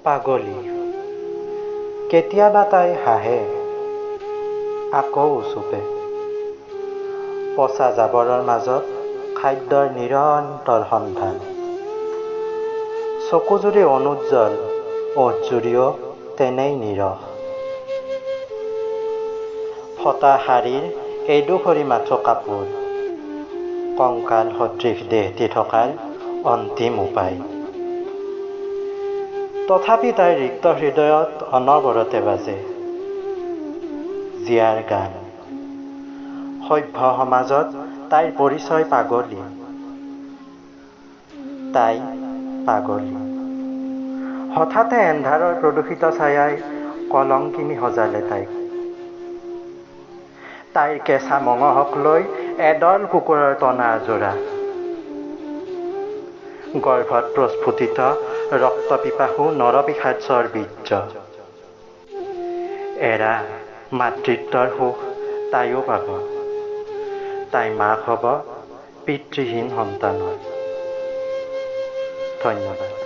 পাগলী। কেতিয়াবা তাই হাঁহে, আকৌ উচুপে। পচা জাবৰৰ মাজত খাদ্যৰ নিৰন্তৰ সন্ধান। চকুযুৰি অনুজ্জ্বল, ওঁঠযুৰিও তেনেই নিৰস। ফটা শাৰীৰ এডুখৰি মাথো কাপোৰ, কংকাল সদৃশ দেহটি থকাৰ অন্তিম উপায়। তথাপি তাইৰ ৰিক্ত হৃদয়ত অনবৰতে বাজে জীয়াৰ গান। সভ্য সমাজত তাইৰ পৰিচয় পাগলী। তাই পাগলী। হঠাতে এন্ধাৰৰ প্ৰদূষিত ছায়াই কলংকিনী সজালে তাইক। তাইৰ কেঁচা মঙহক লৈ এদল কুকুৰৰ টনা আজোৰা। গৰ্ভত প্ৰস্ফুটিত ৰক্তপিপাসু নৰপিশাচৰ বীৰ্য। এৰা, মাতৃত্বৰ সুখ তাইও পাব। তাই মাক হ'ব পিতৃহীন সন্তানৰ। ধন্যবাদ।